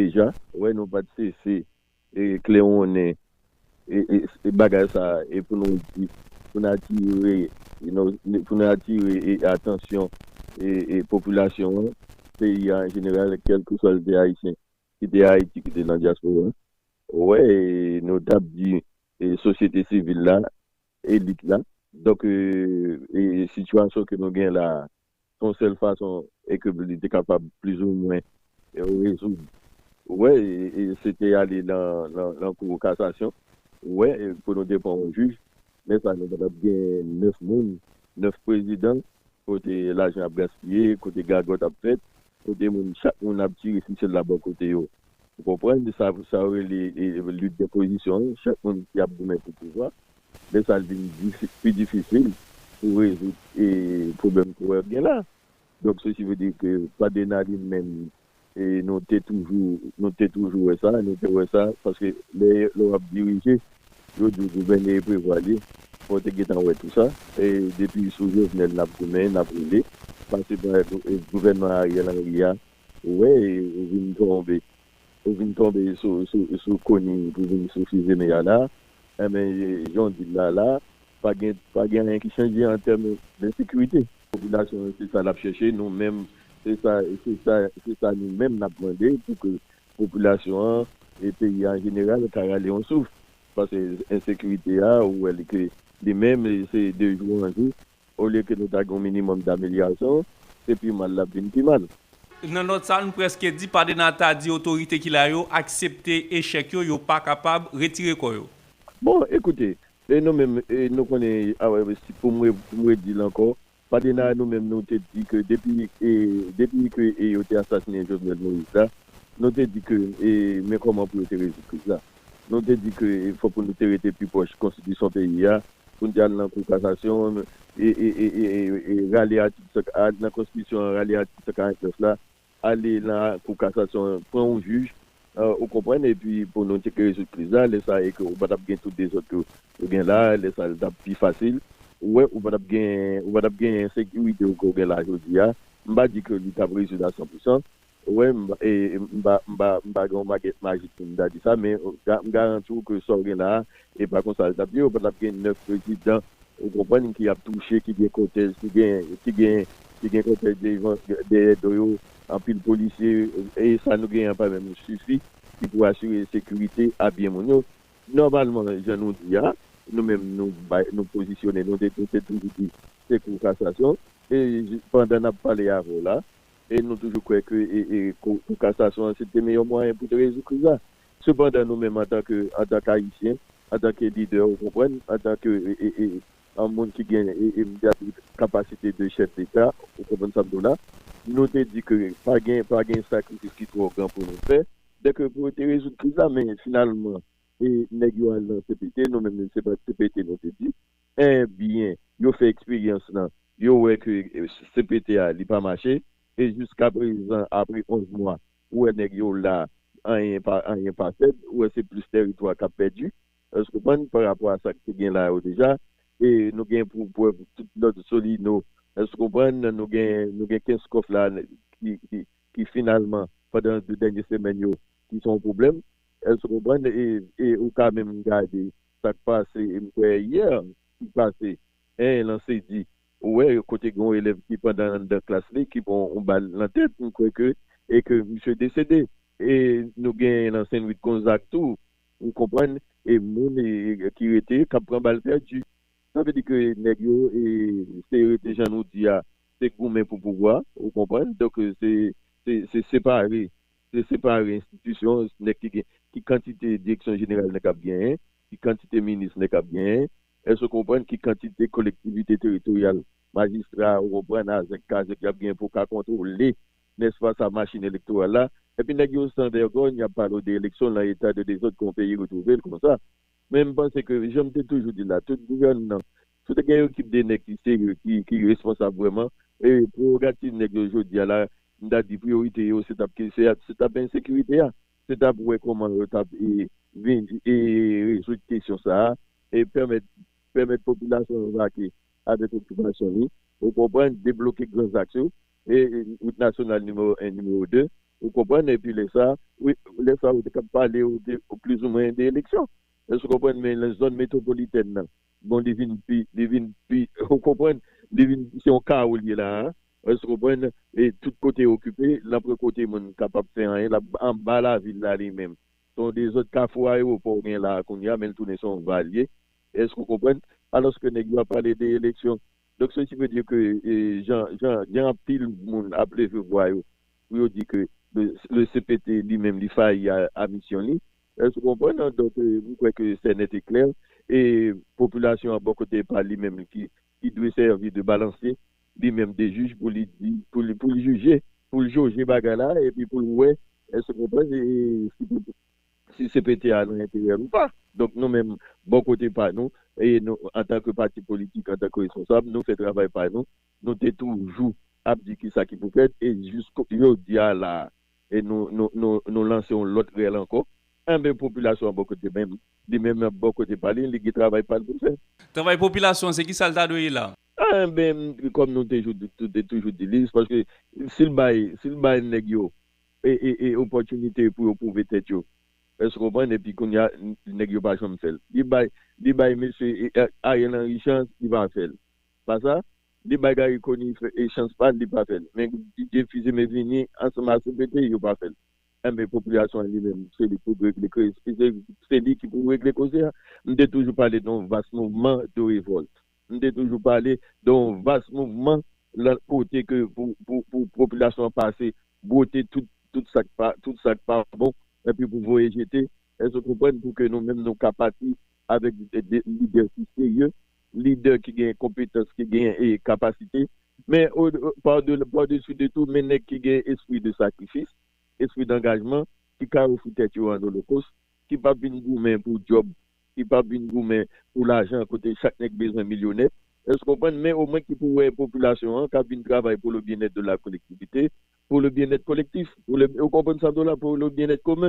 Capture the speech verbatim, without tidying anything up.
deja, wè, nou pa t sese e klewonnen e, e, e bagay sa a, e pou nou di, pou nou atire, e nou, pou nou atire e atansyon e, e popilasyon an, peyi a an jeneral, kèlkeswa l te ayisyen, ki te Ayiti, ki te nan dyaspora. Wè, e nou t ap di e sosyete sivil la, elit la. Donk, e, e sitiyasyon ke nou gen la a, se yon sèl fason e ke li te kapab plizoumwen e rezoud. Wè, e, e se te ale nan, nan, nan kou kasasyon. Wè, e pou nou te pran yon jij, men sa nou pa t ap gen nèf moun, nèf prezidan, kote lajan ap gaspiye, kote gagòt ap fèt, kote moun, chak moun ap tire fisèl la bò kote yo. Ou konprann? Sa, sa yo rele e, lit de pozisyon, chak moun ki ap goumen pou pouvwa. Men sa l vin difi, pi difisil pou rezoud e pwoblèm ke w gen la. Donk, sesi vle di ke Padena li menm, e nou te toujou, nou te toujou wè sa, nou te wè sa, paske lè, lè w ap dirije, yo di w gouvène e prevwa li, fò w te gentan wè tou sa. E depi sou Jovenel n ap goumen, n ap rele, pase pa gou-, e gouvènman Ariel Henry a, ou wè, e ou vin tonbe, ou vin tonbe sou, sou, sou koni pou vin sou fize meyal la. Enben, jan w di l la, la, pa gen, pa gen anyen ki chanje an tèm de sekirite. Popilasyon an, se sa l ap chèche, nou menm, se sa, se sa, se sa nou menm n ap mande pou ke popilasyon an e peyi an jeneral ka rale yon souf. Paske ensekirite a, ou wè li ke li menm, se de jou an jou, olye ke nou ta gen yon minimòm d'amelyorasyon, se pi mal l ap vin pi mal. Nan nòt sa, nou prèske di Padena ta di otorite ki la yo aksepte echèk yo, yo pa kapab retire kò yo. Bon, ekoute, e nou menm, e nou konnen, a, wè, si pou m re-, pou m redi l ankò, Padena, nou menm, nou te di ke depi, e, depi ke e yo te asasinen Jovenel Moïse la, nou te di ke, e, men kòman pou yo te rezoud kriz la. Nou te di ke e, fò pou nou te rete pi pwòch konstitisyon peyi a, pou n te al nan kou kasasyon, e, e, e, e, e, e rale atik san, al nan konstitisyon an, rale atik san karant nèf la, ale nan kou kasasyon, pran yon jij, e, ou konprann, epi pou nou te rezoud kriz la, lè sa e ke ou pa t ap gen tout dezòd yo, yo gen la, lè sa l t ap pi fasil. Ou wè, ou pa t ap gen, ou pa t ap gen ensekirite ou ke w gen la jodi a. M pa di ke li t ap rezoud a san pou san. Ou wè, m pa, e, m pa, m pa, m pa gen yon bagèt majik pou m ta di sa, men m ga-, m garanti w ke sa w gen la a, e pa konsa l t ap ye, ou pa t ap gen nèf prezidan, ou konprann, ki ap touche, ki gen kòtèj, ki gen, ki gen, ki gen kòtèj devan, dèyè do yo, anpil polisye, e sa nou genyen an pa menm sifi ki pou asire sekirite a byen moun yo. Nòmalman, jan nou di a, nou menm nou bay, nou pozisyone, nou te, nou te toujou di se kou kasasyon, e pandan n ap pale avè w la, e nou toujou kwè ke e, e, kou, kou kasasyon an se te meyè mwayen pou te rezoud kriz la. Sepandan, nou menm antanke, antanke Ayisyen, antanke lidè, ou konprann, antanke e, e, e, yon moun ki gen e, e, m ta di, kapasite de chèf deta, ou konprann sa m di w la, nou te di ke pa gen, pa gen sakrifis ki twò gran pou nou fè, dèke pou te rezoud kriz la, men finalman, e nèg yo al nan C P T, nou menm se pa C P T nou te di, enbyen, yo fè eksperyans lan, yo wè ke e, C P T a, li pa mache, e jiskaprezan, apre onz mwa, ou wè nèg yo la, anyen pa, anyen pa fèt, ou wè se plis tèritwa k ap pèdi, èske w konprann, pa rapò a sa k te gen la yo deja, e nou gen pou prèv tout lòt Solino, èske w konprann, nou gen, nou gen Kenskòf la ki, ki, ki finalman, pandan de dènye semèn yo, ki se yon pwoblèm, èske w konprann, e, e ou ka menm gade sa k pase, e m kwè yè, ki pase, en, lan sedi, ou wè, kote gen yon elèv ki pandan anndan klas li, ki pran yon bal nan tèt, m kwè ke, e ke misye desede. E nou gen nan Sen Lwi Gonzag tou, ou konprann, e moun e, e, ki rete, k ap pran bal pèdi. Sa vle di ke nèg yo, e, se rete jan nou di a, se goumen pou pouvwa, ou konprann? Donk, se, se, se separe, se separe enstitisyon, nèg ki gen, ki kantite direksyon jeneral nèg ap genyen, ki kantite minis nèg ap genyen, èske w konprann ki kantite kolektivite teritoryal, majistra, ou konprann, azèk, kazèk y ap genyen pou ka kontwole, nèspa, sa machin elektoral la? Epi nèg yo san vègòy, y ap pale w de eleksyon nan eta de dezòd ke yon peyi retwouve l konsa. Men m panse ke, jan m te toujou di l la, tout gouvènman, si w te gen yon ekip de nèg ki serye, ki, ki responsab vrèman, e prewogativ nèg yo jodi a la, m ta di priyorite yo, se t ap, se, se t ap ensekirite a. Se t ap wè kòman yo t ap, e, vin, e, rezoud kesyon sa a, e pèmèt, pèmèt popilasyon an vake avèk okipasyon li, ou konprann, debloke gran zaks yo, e, e, wout nasyonal nimewo en, nimewo de, Ou konprann? Epi lè sa, wi, lè sa ou te kab pale ou de, ou plizoumwen de eleksyon. Èske w konprann? Men nan zòn metwopolitèn nan, bon, li vin pi, li vin pi, ou konprann? Li vin, se yon kawo li ye la a. Èske w konprann? E tout kote okipe, l ap rankontre moun kapab fè anyen, l ap anba lavil la li menm. Se yon dezòd, kafou ayewopò w gen la a kounye a, men l tounen se yon va l ye. Èske w konprann? Alòske nèg yo ap pale de eleksyon. Donk, ceci veut dire que, e, jan, jan, jan anpil moun ap leve vwa yo pou yo di ke le, le C P T li menm li fayi a, a misyon li. Èske w konprann? Donk, e, m kwè ke c'est net et clair. E popilasyon an bò kote pa li menm ki, ki dwe sèvi de balansye, li menm de jij pou li di, pou li, pou li jije, pou li joje bagay la, epi pou l wè, èske w konprann, e, si, si C P T a nan enterè l ou pa. Donk, nou menm, bò kote pa nou, e nou, antanke pati politik, antanke responsab, nou fè travay pa nou, nou te toujou ap di kisa ki pou fèt, e jis jodi a la, e nou, nou, nou, nou lanse yon lòt rèl ankò, enben, popilasyon an bò kote menm, li menm bò kote pa li, li gen travay pa l pou l fè. Travay popilasyon an, se kisa l ta dwe ye la? Enben, kòm nou te jou-, te toujou di li, paske si l bay, si l bay nèg yo e, e, e opòtinite pou yo pwouve tèt yo, èske w konprann? Epi kounye a, n-, nèg yo pa janm fè l. Li bay, li bay mesye, e, e, Ariel Henry chans, li pa fè l. Pa sa, li bay Garry Conille fè, e chans pa l, li pa fè l. Men Didier Fils-Aimé vini ansanm ak C P T, yo pa fè l. Enben, popilasyon an li menm, se li ki pou regle koze, se, se li ki pou regle koze a. M te toujou pale de yon vas mouvman de revòlt. M te toujou pale de yon vas mouvman la, kote ke pou, pou, pou popilasyon an pase, bwote tout, tout sa k pa, tout sa k pa bon, epi pou voye jete. Èske w konprann? Pou ke nou menm nou ka pati avèk de, de lidè ki serye, lidè ki gen konpetans, ki gen, e, kapasite. Men o, o, pa de, pa desi de tou, men nèg ki gen espri de sakrifis, espri dangajman, ki ka ofri tèt yo an olokos, ki p ap vin goumen pou djòb, ki p ap vin goumen pou lajan kote chak nèg bezwen milyonè. Èske w konprann? Men omwen ki pou wè popilasyon an k ap vin travay pour le bien-être de la collectivité, pour le bien-être collectif, pour le, ou konprann sa m di w la, pour le bien-être commun.